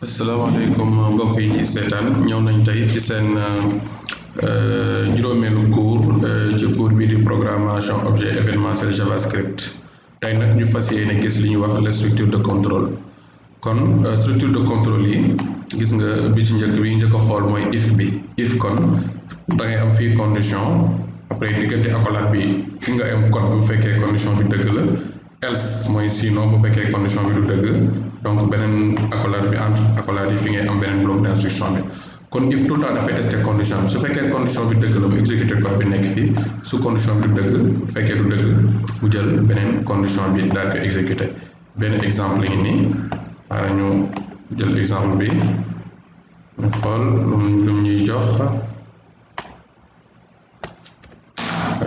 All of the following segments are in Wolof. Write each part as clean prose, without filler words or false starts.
asalaamaaleykum mbokk yi ñuy seetaan ñëw nañ tey ci seen juróomeelu cours ci cours bi di programmation objet événementiel JavaScript tey nag ñu fas yéene gis li ñuy wax les structures de contrôle kon structure de contrôle yi gis nga bi ci njëkk bi njëkk a xool mooy if bi if kon da ngay am fii condition après diggante accolade bi ki nga am code bu fekkee condition bi dëgg la else mooy sinon bu fekkee condition bi du dëgg donc beneen accolade bi entre accolade yi fi ngay am beneen bloc d'instruction bi kon if tout le temps dafay tester condition bi su fekkee condition bi dëgg la mu exécuter code bi nekk fii su condition bi du dëgg bu fekkee du dëgg mu jël beneen condition bi daal ko exécuter benn exemple la ngi nii waaye ñu jël exemple bi ñu xool lu ñuy jox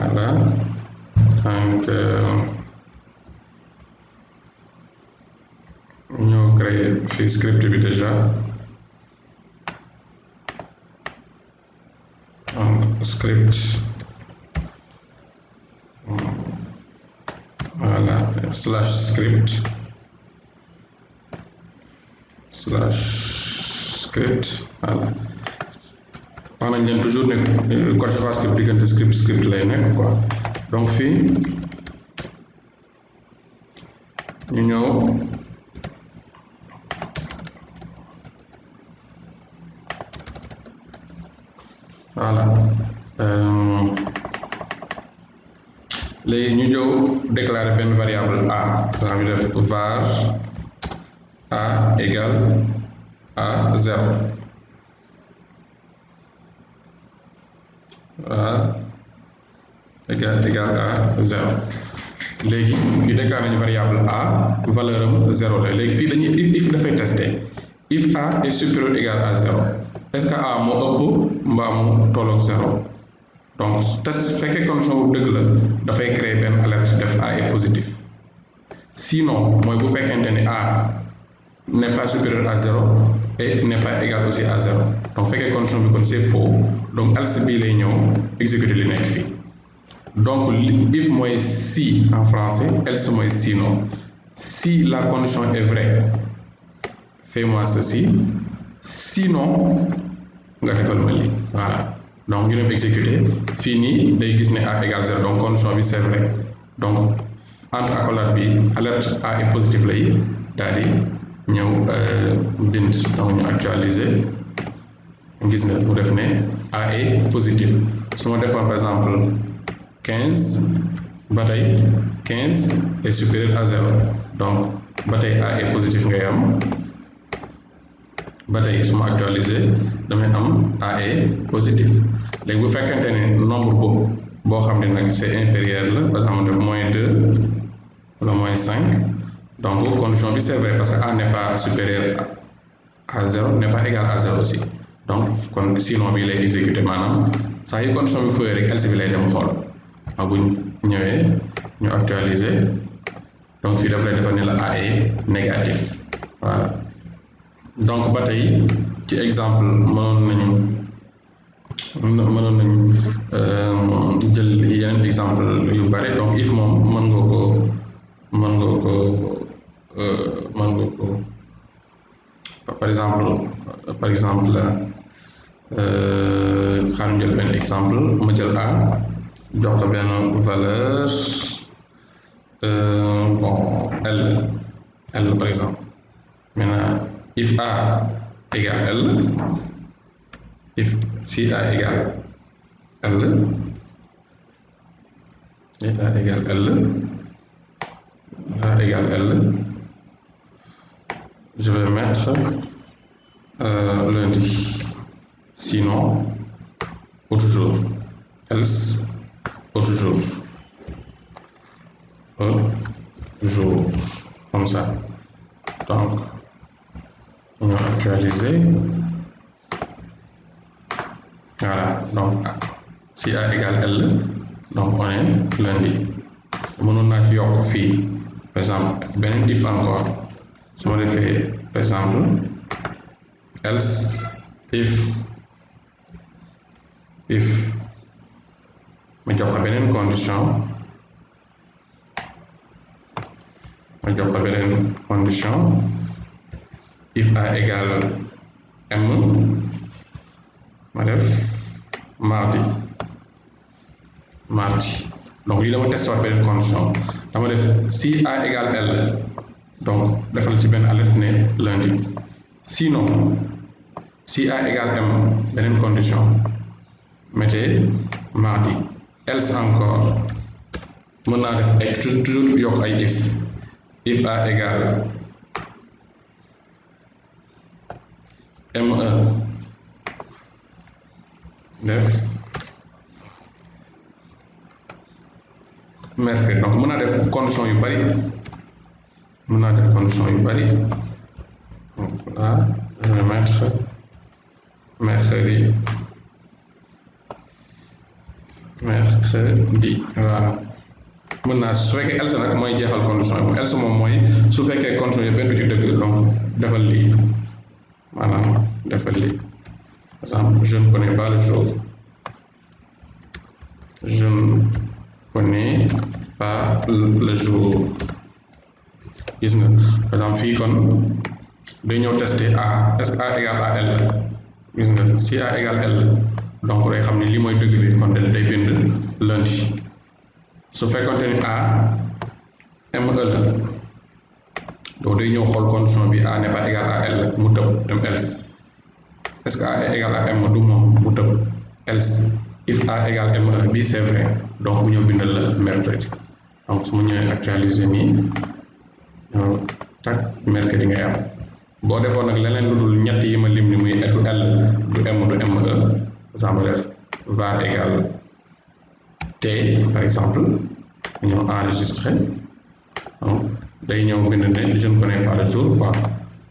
voilà donc ñoo créé fii script bi déjà donc script voilà slash script voilà wax nañ leen toujours ne code JavaScript diggante script lay nekk quoi donc fii ñu ñëw voilà léegi ñu ñëw déclarer benn variable a nga ñu def var a égale à 0 voilà égal à 0 léegi ñu déclarer nañu variable a valeur am 0 la léegi fii dañuy if dafay tester if a est supérieur ou égal à 0 est-ce que a moo ëpp mbaa mu tolloog 0 donc test fekkee condition bu dëgg la dafay créer benn alerte def a est positif sinon mooy bu fekkente ni a n'est pas supérieur à 0 et n'est pas égal aussi à 0 donc fekkee condition bi kon c'est faux donc else bii lay ñëw exécuter li nekk fii donc if mooy si en français else mooy sinon si la condition est vraie fais-moi ceci sinon nga defal ma lii voilà donc ñu dem exécuter fii nii day gis ne a égale 0 donc condition bi c'est vrai donc entre accolade bi alerte a est positif lay daal di ñëw bind donc ñu actualiser gis nga mu def ne a est positif su ma defoon par exemple 15 ba tey 15 est supérieur à 0 donc ba tey a est positif ngay am ba tey su ma actualiser damay am a est positif léegi bu fekkente ne nombre boo xam ne nag c'est inférieur la par exemple def moins 2 wala moins 5 donc condition bi c'est vrai parce que a n'est pas supérieur à 0 n'est pas égal à 0 aussi donc kon sinon bi lay exécuter maanaam saa yu condition bi fooyee rek else bi lay dem xool ak bu ñëwee ñu actualiser donc fii daf lay defal ni la a est négatif voilà donc ba tey ci exemple mënoon nañu jël yeneen exemple yu bare donc if moom mën nga ko par exemple xaaral jël benn exemple ma jël a jox ko benn valeur bon L par exemple maintenant if a égale L si a égale L et a égale L a égale L je vais mettre lundi sinon autre jour else autre jour comme ça donc ñu actualiser voilà donc si a égale L donc on est lundi mënoon naa ci yokk fii par exemple beneen if encore su ma defee par exemple else if ma jox ko beneen condition if a égale m ma def mardi donc lii dama testé waat beneen condition dama def si a égale l donc defal ci benn alerte ne lundi sinon si a égale m beneen condition mettez mardi else encore mën naa def ay toujours yokk ay if a égale m1 def mercredi donc mën naa def condition yu bari donc là je vais mettre mercredi voilà mën naa su fekkee else nag mooy jeexal condition yi else moom mooy su fekkee condition yi benn du ci dëgg donc defal lii maanaam defal lii par exemple je ne connais pas le jour je ne connais pas le jour gis nga par exemple fii kon day ñëw tester a est-ce que a égale à l gis nga si a égale l donc day xam ne lii mooy dëgg bi kon day bind lundi su fekkonte ni a me la donc day ñëw xool condition bi a n'est pas égal à l mu tëb dem else est-ce que a est égal à m du moom mu tëb else if a égale m1 bi c'est vrai donc mu ñëw bindal la mercredi donc su ma ñëwee actualiser nii ñëw tak mercredi ngay am boo defoon nag leneen lu dul ñett yi ma lim ni muy du l du m du me par exemple def var égal t par exemple ñëw enregistrer donc day ñëw bind ne je ne connais pas le jour quoi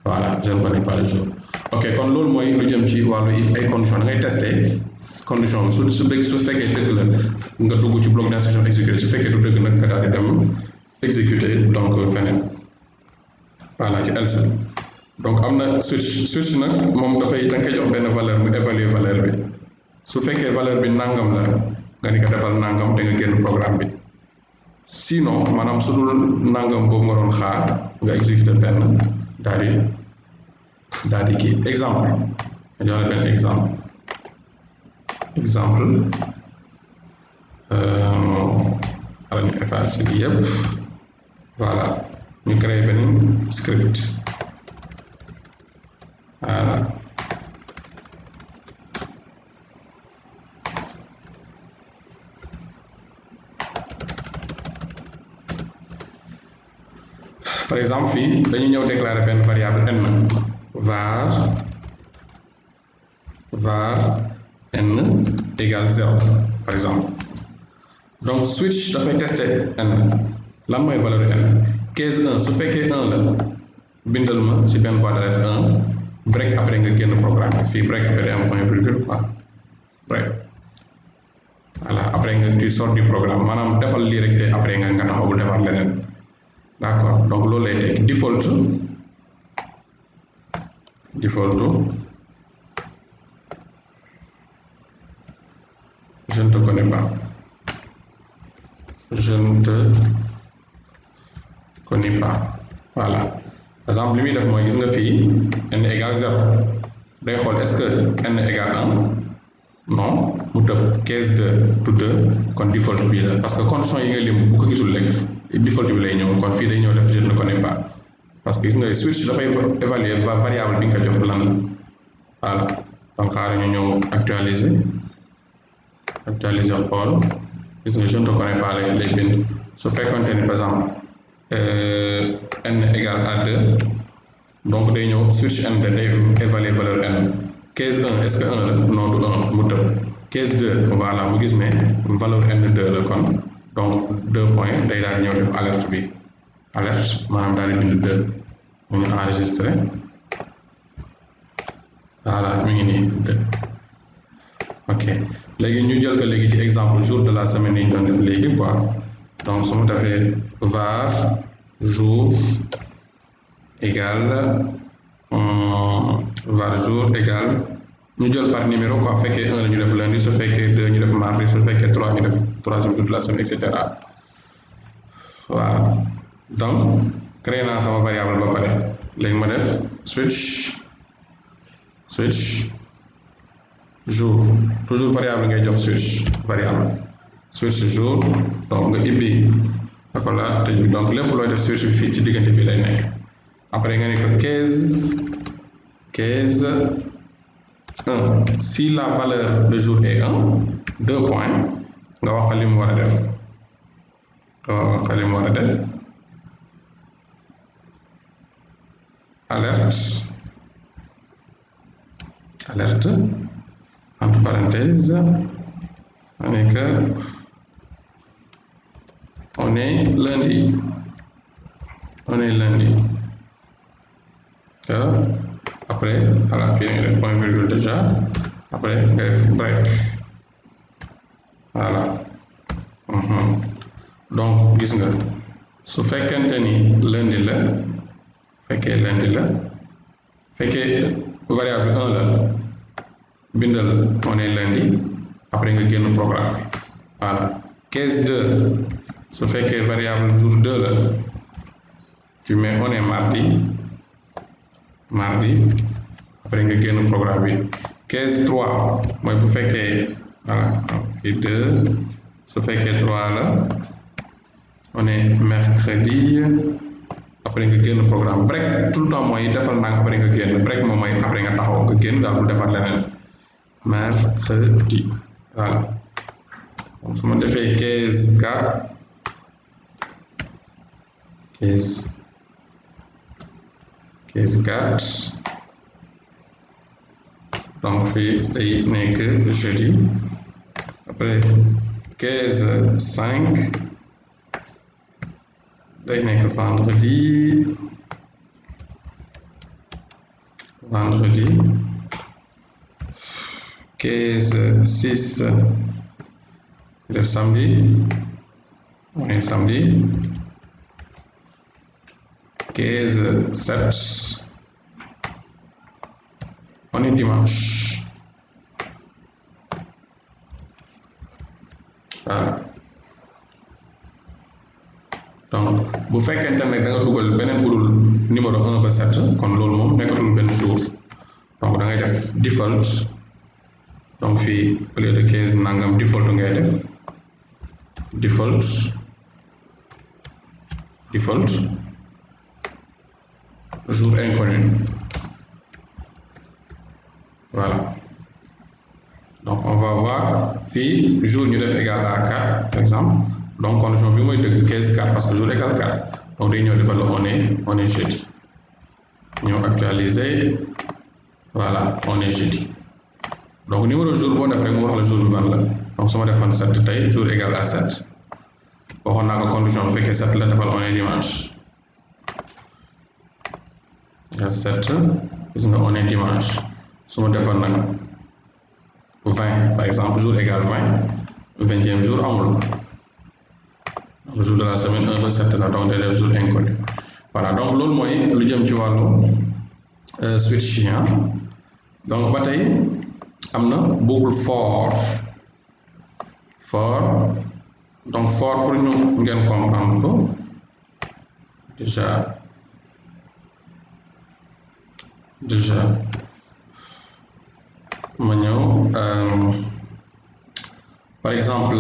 voilà je ne connais pas le jour ok kon loolu mooy lu jëm ci wàllu if ay condition da ngay tester condition bi su fekkee dëgg la nga dugg ci bloc d'instruction exécuté su fekkee du dëgg nag nga daal di dem exécuter donc feneen voilà ci else donc am na switch nag moom dafay da nga koy jox benn valeur mu évaluer valeur bi su fekkee valeur bi nangam la nga ni ko defal nangam da nga génn programme bi sinon maanaam su dul nangam boobu nga doon xaar nga exécuter benn daal di kii exemple nga jox la benn exemple xala ñu effacer bi yëpp voilà ñu créer benn script voilà par exemple fii dañu ñëw déclarer benn variable n var n égale 0 par exemple donc switch dafay tester n lan mooy valeur n case 1 su fekkee 1 la bindal ma ci benn boîte de lettres 1 break après nga génn programme bi fii break après day am point virgule quoi break voilà après nga tu sors du programme maanaam defal lii rek te après nga taxawul defar leneen d'accord donc loolu lay teg default je ne te connais pas voilà par exemple li muy def mooy gis nga fii n égale 0 day xool est-ce que n égale 1 non mu tëb case 2 to 2 kon default bii la parce que condition yi nga lim bu ko gisul rek default bi lay ñëw kon fii day ñëw def je ne connais pas parce que gis nga switch dafay évaluer variable bi nga ko jox lan la voilà donc xaaral ñu ñëw actualiser xool gis nga je ne te connais pas lay bind su fekkonte ni par exemple n égale à 2 donc day ñëw switch n day évaluer valeur n case 1 est-ce que 1 la non du 1 mu tëb case 2 voilà mu gis ne valeur n 2 la kon donc 2 points day daal di ñëw def alerte bi alerte maanaam daal di bind 2 mu ñu enregistré voilà mi ngi nii 2 ok léegi ñu jël ko léegi ci exemple jour de la semaine yi ñu doon def léegi quoi donc su ma defee var jour égale ñu jël par numéro quoi su fekkee 1 la ñu def lundi su fekkee 2 ñu def mardi su fekkee 3 ñu def troisième jour de la semaine et cetera voilà donc créé naa sama variable ba pare léegi ma def switch jour toujours variable ngay jox switch variable switch jour donc nga ibbi accolade tëj bi donc lépp looy def switch bi fii ci diggante bi lay nekk après nga ne ko case 1 si la valeur de jour est 1 2 points nga wax ko li mu war a def alerte entre parenthèses on est que on est lundi après à la fin nga def point virgule déjà après nga def break voilà donc gis nga su fekkente ni lundi la fekkee variable 1 la bindal on est lundi après nga génn programme bi voilà case 2 su fekkee variable jour 2 la tu mets on est mardi après nga génn programme bi case 3 mooy bu fekkee voilà fii 2 su fekkee 3 la on est mercredi après nga génn programme break tout le temps mooy defal ndànk après nga génn break moom mooy après nga taxaw nga génn daal bu defar leneen mercredi voilà donc su ma defee case 4 donc fii day nekk jeudi après case 5 day nekk vendredi case 6 def samedi on est samedi case 7 on est dimanche voilà donc bu fekkente nag da nga dugal beneen budul numéro 1 ba 7 kon loolu moom nekkatul benn jour donc da ngay def default donc fii au lieu de 15 nangam default ngay def default jour inconnu voilà donc on va voir fii jour ñu def égal à 4 par exemple donc condition bi mooy dëgg 15 4 parce que jour égal 4 donc day ñëw defal la on est jeudi ñëw actualiser voilà on est jeudi donc numéro jour boo def rek mu wax la jour bi ban la donc su ma defoon 7 tey jour égal à 7 waxoon naa ko condition bu fekkee 7 la defal on est dimanche 7 gis nga on est dimanche su ma defoon nag 20 par exemple jour égal 20e jour amul jour de la semaine 1 ba 7 la donc day def jour inconnu voilà donc loolu mooy lu jëm ci wàllu switch donc ba tey am na boucle for donc for pour ñu ngeen comprendre ko déjà ma ñëw par exemple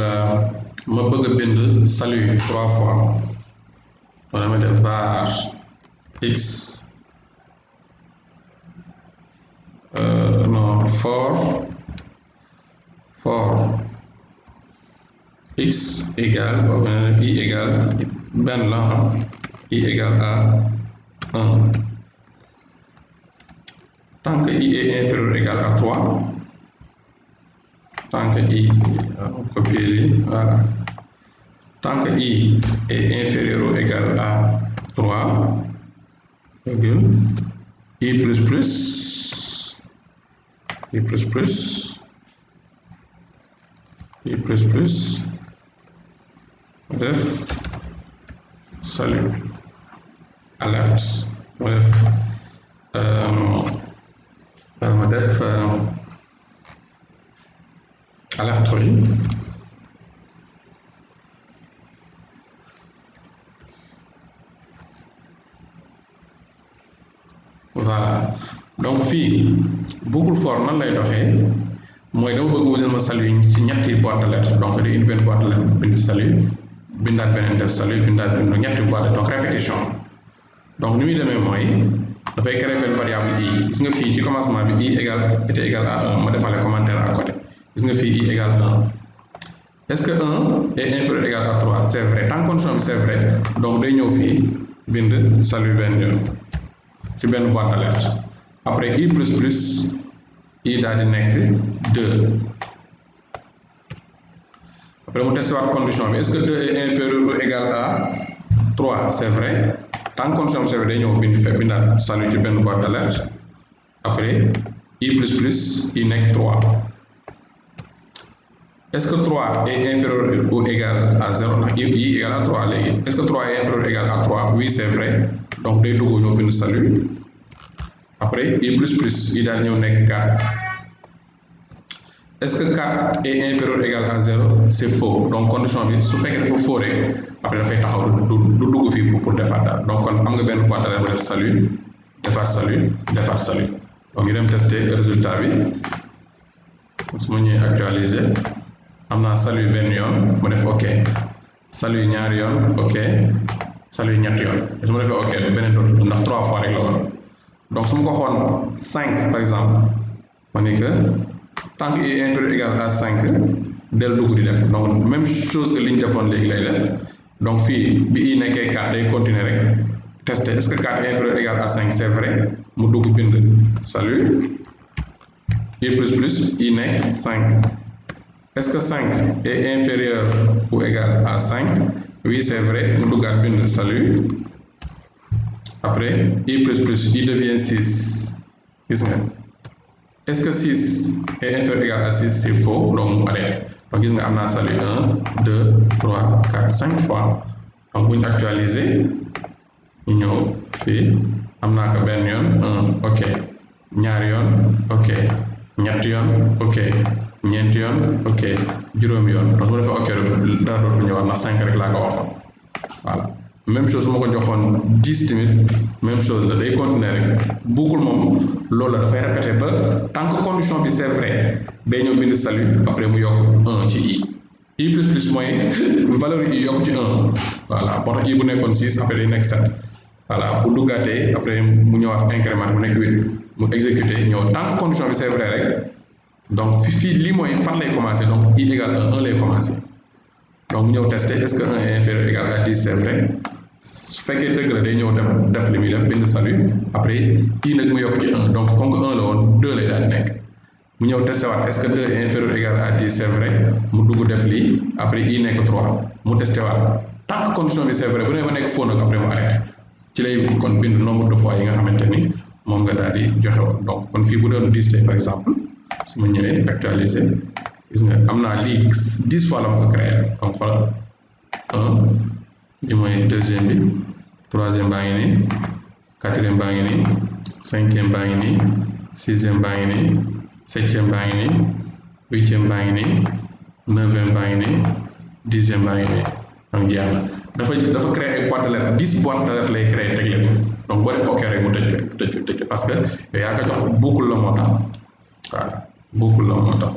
ma bëgg a bind salut 3 fois ma dama def var x non for x égale i égale benn la i égale à 1 tant que i est inférieur ou égal à 3 tant que i copier li voilà tant que i est inférieur ou égal à 3 virgule i plus def salut alerte ma def alerte yi voilà donc fii boucle for nan lay doxee mooy dama bëgg wutal ma salut ci ñetti boîte de lettres donc di indi benn boîte de lettres bind salut bindaat beneen def salut bindaat bind ñetti boîte donc répétition donc ni muy demee mooy dafay créer benn variable i gis nga fii ci commencement bi i était égal à 1 ma defale commentaire à côté gis nga fii i égale 1 est-ce que 1 est inférieur ou égal à 3 c'est vrai tant que condition bi c'est vrai donc day ñëw fii bind salut benn yoon ci benn boîte de lettres après i plus plus i daal di nekk 2 après mu testé waat condition bi est-ce que 2 est inférieur ou égal à 3 c'est vrai tant que condition bi c'est vrai day ñëw bindaat salut ci benn boîte de lettres après i plus plus i nekk 3 est-ce que 3 est inférieur ou égal à 0 ndax i égal à 3 léegi est-ce que 3 est inférieur ou égal à 3 oui c'est vrai donc day dugg ñëw bind salut après i plus plus i daal ñëw nekk 4 est-ce que 4 est inférieur ou égal à 0 c'est faux donc condition bi su fekkee dafa faux rek après dafay taxaw du dugg fii pour defaat daal donc kon am nga benn boîte de lettres bu def salut defaat salut defaat salut donc ñu dem tester résultat bi su ma ñëwee actualiser am naa salut benn yoon ma def ok salut ñaari yoon ok salut ñetti yoon su ma defee ok beneen dootu ndax 3 fois rek la woon donc su ma ko xoon 5 par exemple ma ni que tant que i est inférieur ou égal à 5 del dugg di def donc même chose que li ñu defoon léegi lay def donc fii bi i nekkee 4 day continuer rek tester est-ce que 4 est inférieur ou égal à 5 c'est vrai mu dugg bind salut i plus plus i nekk 5 est-ce que 5 est inférieur ou égal à 5 oui c'est vrai mu duggaat bind salut après i plus plus i devient 6 gis nga est-ce que 6 est inférieur ou égal à 6 c'est faux donc mu arrêté donc gis nga am naa salut 1 2 3 4 5 fois donc bu ñu actualiser ñu ñëw fii am naa ko benn yoon 1 ok ñaari yoon ok ñetti yoon ok ñeenti yoon ok juróomi yoon donc su ma defee ok dara dootu ñëwaat ndax 5 rek laa ko waxoon voilà même chose su ma ko joxoon 10 tamit même chose la day continuer rek boucle moom loolu la dafay répéter ba tant que condition bi c'est vrai day ñëw bind salut après mu yokk 1 ci i plus plus mooy valeur i yokk ci 1 voilà moo tax i bu nekkoon 6 après day nekk 7 voilà bu duggaatee après mu ñëwaat incrément mu nekk 8 mu exécuter ñëw tant que condition bi c'est vrai rek donc fii lii mooy fan lay commencer donc i égale 1 lay commencer donc mu ñëw tester est-ce que 1 est inférieur ou égal à 10 c'est vrai su fekkee dëgg la day ñëw def li muy def bind salut après i nag mu yokk ci 1 donc comme que 1 la woon 2 lay daal di nekk mu ñëw testé waat est-ce que 2 est inférieur ou égal à 10 c'est vrai mu dugg def lii après i nekk 3 mu testé waat tant que condition bi c'est vrai bu ne ba nekk faux nag après mu arrêté ci lay kon bind nombre de fois yi nga xamante ni moom nga daal di joxe woon donc kon fii bu doon 10 tey par exemple su ma ñëwee actualiser gis nga am naa lii 10 fois la ma ko créé donc voilà 1 bi mooy deuxième bi troisième baa ngi nii quatrième baa ngi nii cinquième baa ngi nii sixième baa ngi nii septième baa ngi nii huitième baa ngi nii neuvième baa ngi nii dixième baa ngi nii donc jeex na dafa créer ay boîte de lettres 10 boîte de lettres lay créer teg leen donc boo def ok rek mu tëj ko parce que yow yaa ko jox boucle la moo tax voilà boucle la moo tax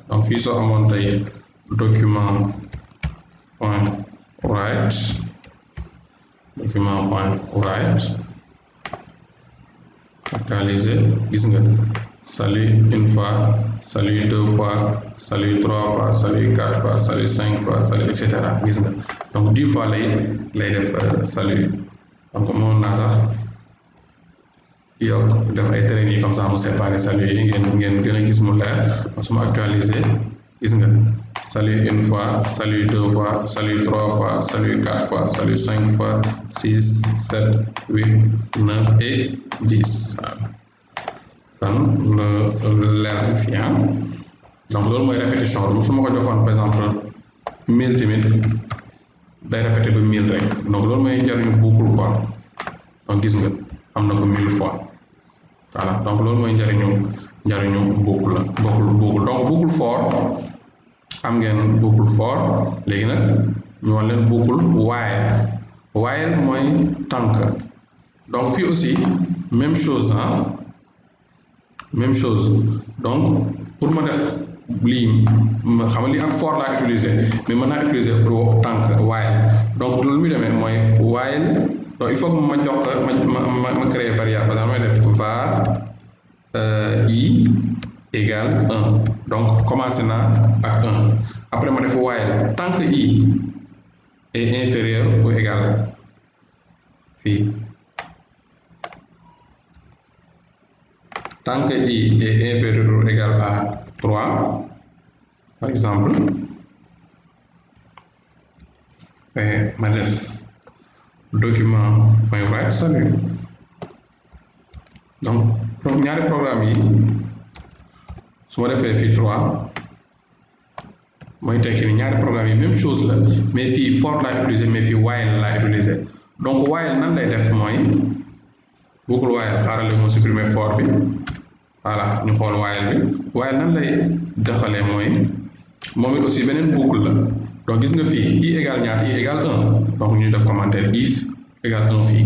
donc fii soo amoon tey document point write actualiser gis nga salut une fois salut 2 fois salut 3 fois salut 4 fois salut 5 fois salut etc. gis nga donc 10 fois lay def salut donc moom naa sax yokk def ay traits yi comme ça mu séparer salut yi ngeen gën a gis mu leer su ma actualiser gis nga salut une fois salut 2 fois salut 3 fois salut 4 fois salut 5 fois 6 7 8 9 et 10 kon leer na fii donc loolu mooy répétition su ma ko joxoon par exemple 1000 tamit day répéter ba 1000 rek donc loolu mooy njariñu boucle quoi donc gis nga am na ko 1000 fois voilà donc loolu mooy njariñu boucle la boucle donc boucle for am ngeen boucle for léegi nag ñu wax leen boucle while mooy tànk donc fii aussi même chose même chose donc pour ma def lii xam nga lii ak for laa utiliser mais mën naa utiliser pour tànk while donc loolu muy demee mooy while donc il faut que ma jox ma créer variable parce que damay def var i égale 1 donc commencé naa ak 1 après ma def while tant que i est inférieur ou égal fii tant que i est inférieur ou égal à 3 par exemple ma def document point write salut donc ñaari programme yi su ma defee fii 3 mooy tekki ni ñaari programme yi même chose la mais fii for laa utiliser mais fii while laa utiliser donc while nan lay def mooy boucle while xaaral ma supprimer for bi voilà ñu xool while nan lay doxalee mooy moom it aussi beneen boucle la donc gis nga fii i égale ñaata i égale 1 donc ñu def commentaire if égale 1 fii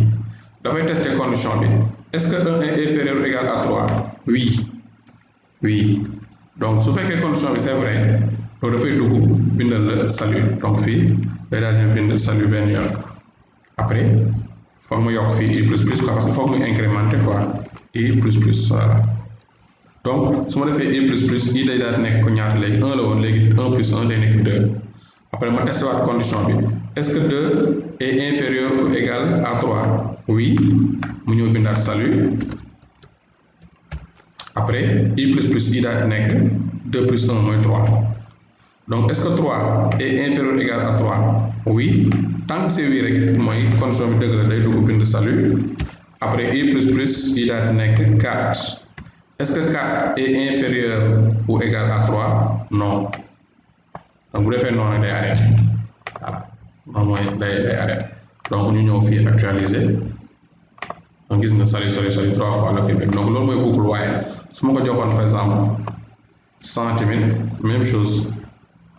dafay tester condition bi est-ce que 1 est inférieur ou égal à 3 oui donc su fekkee condition bi c'est vrai donc dafay dugg bindal la salut donc fii day daal di bind salut benn yoon après foog mu yokk fii i plus plus quoi parce que foog mu incrémenter quoi i plus plus voilà donc su ma defee i plus plus i day daal di nekk ko ñaata léegi 1 la woon léegi 1 plus 1 day nekk 2 après ma testé waat condition bi est-ce que 2 est inférieur ou égal à 3 oui mu ñëw bindaat salut après i plus plus i daal di nekk 2 plus 1 mooy 3 donc est-ce que 3 est inférieur ou égal à 3 oui tant que c'est oui rek mooy condition bi dëgg la day dugg bind salut après i plus plus i daal di nekk 4 est-ce que 4 est inférieur ou égal à 3 non donc bu defee noonu day arrêté voilà moom mooy day arrêté donc ñu ñëw fii actualiser donc gis nga salut 3 fois la koy donc loolu mooy boucle while su ma ko joxoon par exemple 100 tamit même chose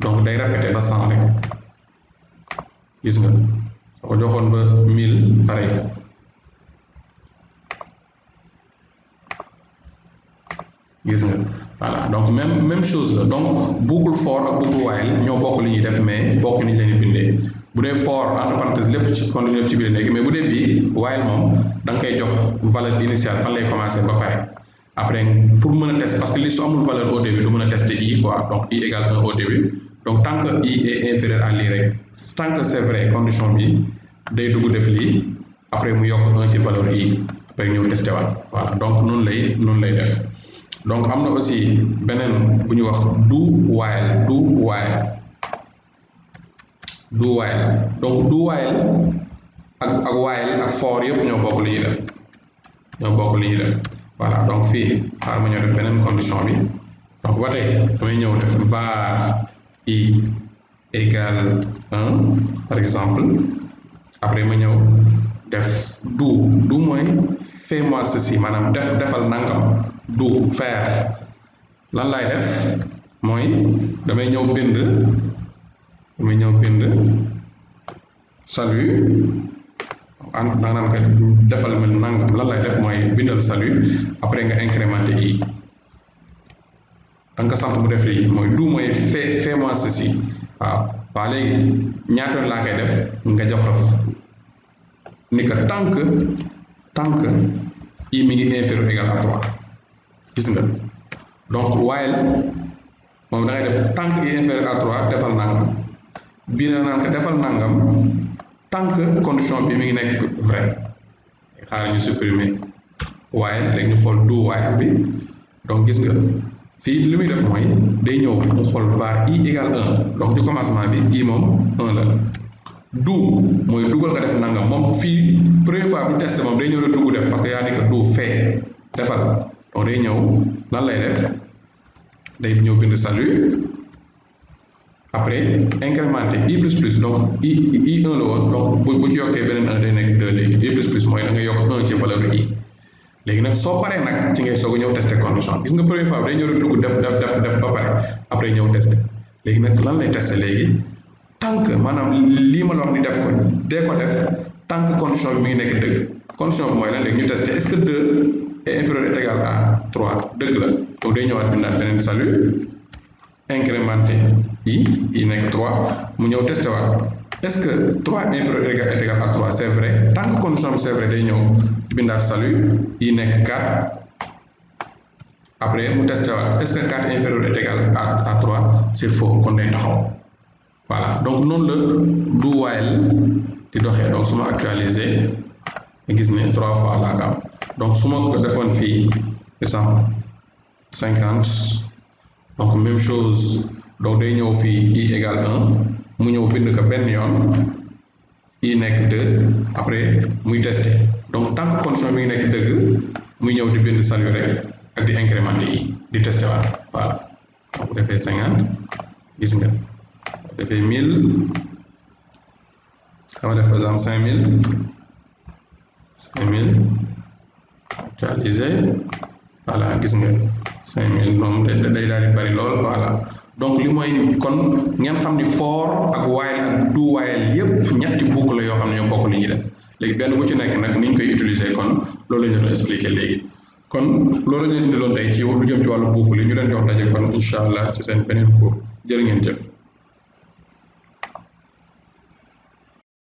donc day répété ba 100 rek gis nga soo ko joxoon ba 1000 pareil gis nga voilà donc même chose la donc boucle for ak boucle while ñoo bokk li ñuy def mais bokk ni ñu leen di bindee bu dee for entre parenthèses lépp ci condition ci biir nekk mais bu dee bii while moom da nga koy jox valeur initiale fan lay commencer ba pare après pour mën a tester parce que li su amul valeur au début du mën a tester i quoi donc i égale 1 au début donc tant que i est inférieur à lii rek tant que c'est vrai condition bi day dugg def lii après mu yokk 1 ci valeur i après ñëw testé waat voilà donc noonu lay def donc am na aussi beneen bu ñu wax do while donc do while ak while ak for yëpp ñoo bokk li ñuy def voilà donc fii xaar ma ñëw def beneen condition bi donc ba tey damay ñëw def var i égale 1 par exemple après ma ñëw def do mooy fais-moi ceci maanaam defal nangam do faire lan laay def mooy damay ñëw bind salut da nga naan ko defal mel nangam lan lay def mooy bindal salut après nga incrémenter i da nga ko sant mu def lii mooy do mooy fais-moi ceci waaw léegi ñaata yoon laa koy def nga jox ko ni que tant que i mi ngi inférieur ou égal à 3 gis nga donc while moom da ngay def tant que i inférieur à 3 defal nangam bii na naan ko defal nangam tant que condition bi mi ngi nekk vrai xaaral ñu supprimer while léegi ñu xool do while bi donc gis nga fii li muy def mooy day ñëw mu xool var i égale 1 donc ci commencement bi i moom 1 la do mooy dugal nga def nangam moom fii première fois bu testé moom day ñëw rek dugg def parce que yaa ni que do fait defal donc day ñëw lan lay def day ñëw bind salut après incrémenter i plus plus donc i 1 la woon donc bu ci yokkee beneen 1 day nekk 2 léegi i plus plus mooy da nga yokk 1 ci valeur i léegi nag soo paree nag ci ngay soog a ñëw testé condition gis nga première fois day ñëw rek dugg def ba pare après ñëw testé léegi nag lan lay testé léegi tant que maanaam lii ma la wax ni def ko dee ko def tant que condition bi mi ngi nekk dëgg condition bi mooy lan léegi ñu testé est-ce que 2 est inférieur ou égal à 3 dëgg la donc day ñëwaat bindaat beneen salut incrémenté i nekk 3 mu ñëw testé waat est-ce que 3 inférieur ou égal à 3 c'est vrai tant que condition bi c'est vrai day ñëw bindaat salut i nekk 4 après mu testé waat est-ce que 4 inférieur ou égal à 3 c'est faux kon day taxaw voilà donc noonu la do while di doxee donc su ma actualiser gis ne 3 fois laa ko am donc su ma ko defoon fii exemple 50 donc même chose donc day ñëw fii i égale 1 mu ñëw bind ko benn yoon i nekk 2 après muy testé donc tant que condition bi ngi nekk dëgg muy ñëw di bind salut rek ak di incrémenter i di testé waat voilà donc bu defee 50 gis nga bu defee 1000 xam nga def par exemple 5000 actualisé voilà gis nga 5000 moom day daal di bari lool voilà donc li mooy kon ngeen xam ni for ak while ak do while yépp ñetti boucle la yoo xam ne ñoo bokk li ñuy def léegi benn bu ci nekk nag ni ñu koy utiliser kon loolu la ñu doon expliquer léegi kon loolu la ñu indiloon tey ci lu jëm ci wàllu boucle yi ñu leen jox daje kon incha allah ci seen beneen cours jërë ngeen jëf.